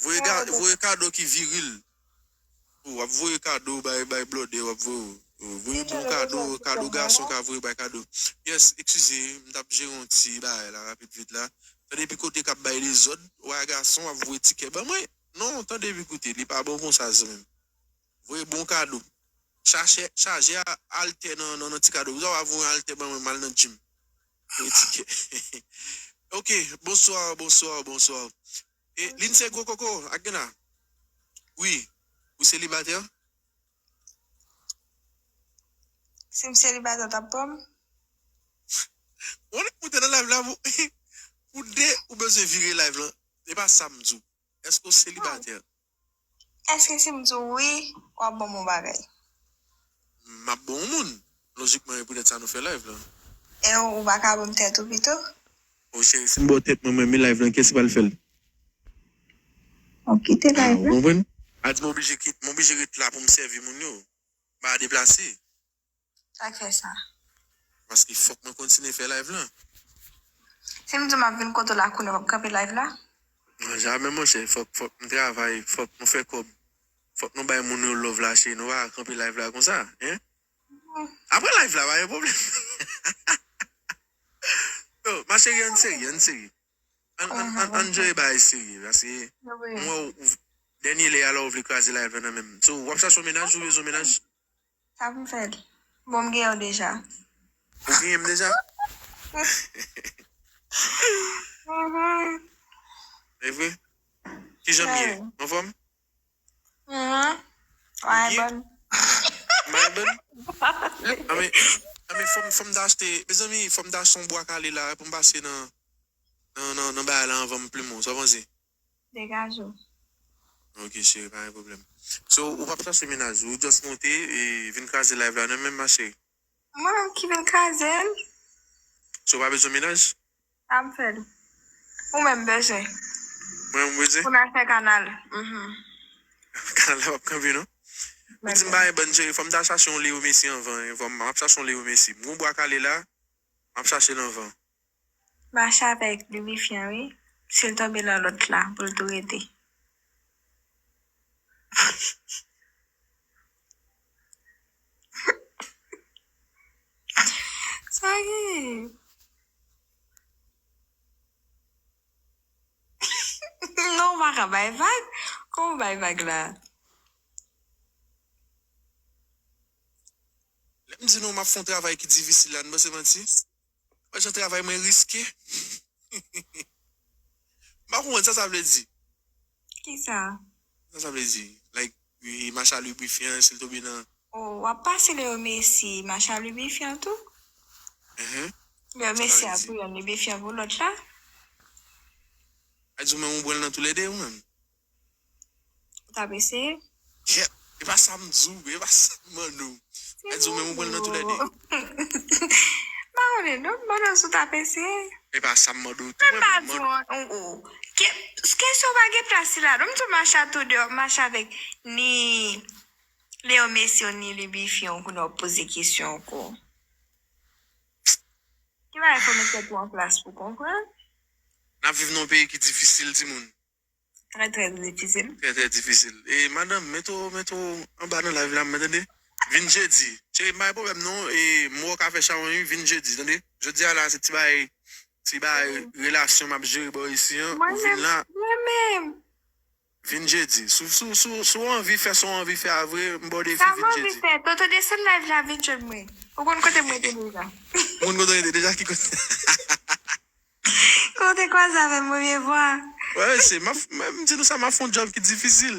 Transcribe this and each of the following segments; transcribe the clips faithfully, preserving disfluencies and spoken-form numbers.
Voye, ga- voye kado ki viril. Ou w ap voye kado bay, bay blòdè, w ap voye, voye bon kado, kado gason ka voye bay kado. Yes, eskize, m t ap jere yon ti bagay la, rapid vit la. Tande pi kote k ap bay dezòd, w a gason w ap voye tikè ban mwen. Non, tande pi kote, li pa bon konsa, zanmi m. Voye bon kado. Chache, chaje a, altè nan, nan, nan ti kado. Ou sa w a voye altè ban mwen, m al nan gym. Voye tikè. Ok, bonswa, bonswa, bonswa. E, Lindsay Gwo Koko, ak gen la? Wi. Ou selibatè? Si m selibatè, w t ap pran m? Ou nèk moute nan live la, pou, pou de, ou bezwen vire live lan. E pa sa m di w. Èske w selibatè? Èske si m di w wi, w ap ban m yon bagay? M ap ban w yon moun. Lojikman, e poutèt sa nou fè live lan. E ou pa ka ban m tèt ou pito? O cheri, si m ba w tèt mwen, mwen, men live lan, kiyès ki pral fè l? Ou kite live lan. Ou konprann? A di m oblije kit, m oblije ret la pou m sèvi moun yo. M pa deplase. Sa k fè sa? Paske fòk mwen kontinye fè live lan. Si m di w m ap vin kote w la kounye a, w ap kanpe live la? Non, jamè, monchè. Fòk, fòk nou travay, fòk nou fè kòb. Fòk nou bay moun yo love la, cheri. Nou pa kanpe live la konsa, en? Apre live la, pa gen pwoblèm. Yo, ma chérie, ann serye, ann serye. Ann, ann, ann, ann jere bagay serye, paske mwen wè w, dènye lè a la ou vle kraze live la nan men m. So, w ap chache yon mennaj, ou bezwen yon mennaj? Sa pou m fè l? Bon, m genyen w deja. Ou genyen m deja? E vre? Kijan m ye? Anfòm? Mhm. Mwen bòn. Mwen bòn? Anben, anben, fò m, fò m ta achte, mezanmi, fò m ta achte yon bwa kale la pou m pase nan, nan, nan, nan bagay la anvan m plimen w. Sa w panse? Degaje w. Ok, cheri, pa gen pwoblèm. So, ou p ap chache mennaj, ou just monte e vin kraze live la nan men m, ma chérie. Mwen menm ki vin kraze l. So, w pa bezwen mennaj? Sa m fè l. Ou menm bezwen. Mwen menm bezwen? Pou n al fè kanal. Mhm. Kanal la p ap kanpe, non? Ou di m pa gen bòn, cheri, fò m ta chache yon Leo Messi anvan, en. Fò m, m ap chache yon Leo Messi. M gon bwa kale la, m ap chache l anvan. Mache avèk lubrifian, wi. Si l tonbe nan lòt la, pou l tou rete. Sa gen? Non, ou pa ka bay vag. Kòman w bay vag la? Lè m di nou m ap fè yon travay ki difisil la, n panse manti? Wè jan travay mwen riske. M pa konprann sa sa vle di. Kisa? Sa sa vle di? Like, wi, mache a lubrifian, si l tonbe nan. Oh, w ap pase Leo Messi, mache a lubrifian tou? Mhm. Leo Messi a pou yon, lubrifian pou lòt la? A di w menm ou pran l nan toulède ou menm? Ou t ap eseye? Yep. E pa sa m di w, e pa sa m mande w. A di w menm ou pran l nan toulède. M pa konnen non, m mande w si w t ap eseye. E pa sa m mande w tou, mwen menm. Ou, ou. Kesyon pa gen plas sila. Non, m di w mache a tou de, mache avèk ni Leo Messi ni lubrifian, kounye a w ap poze kesyon ankò. Ki bagay fò w met tèt ou an plas pou konprann? N ap viv nan yon peyi ki difisil, timoun. Trè, trè difisil. Trè, trè difisil. E madanm, mete w, mete w anba nan live la, mwen tande. Vin jedi. Cheri, m pa gen pwoblèm non. E mwen w ka fè chawony, vin jedi, tande. Jodi a la, se ti bagay, ti bagay relasyon m ap jere bò isi an. Ou vin la. Mwen menm. Vin jedi. Si, si, si, si w anvi fè sa w anvi fè a vre, m ba w defi, vin jedi. Sa m anvi fè? Toto, desann live la, vin jwenn mwen. Ou konn kote mwen te deja. Ou konn kote w te deja, ki kote? Kote w te kwaze avè m premye fwa? Wè, se, m ap, m di nou sa, m ap fè yon djòb ki difisil.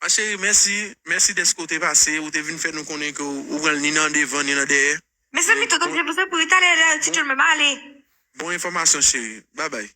Ma chérie, mèsi, mèsi dèske w te pase, ou te vin fè nou konnen ke w, ou pran l ni nan devan, ni nan dèyè. Mezanmi, Toto, se pou, se pou talè lè ti John mwen ale. Bon enfòmasyon, cheri. Babay.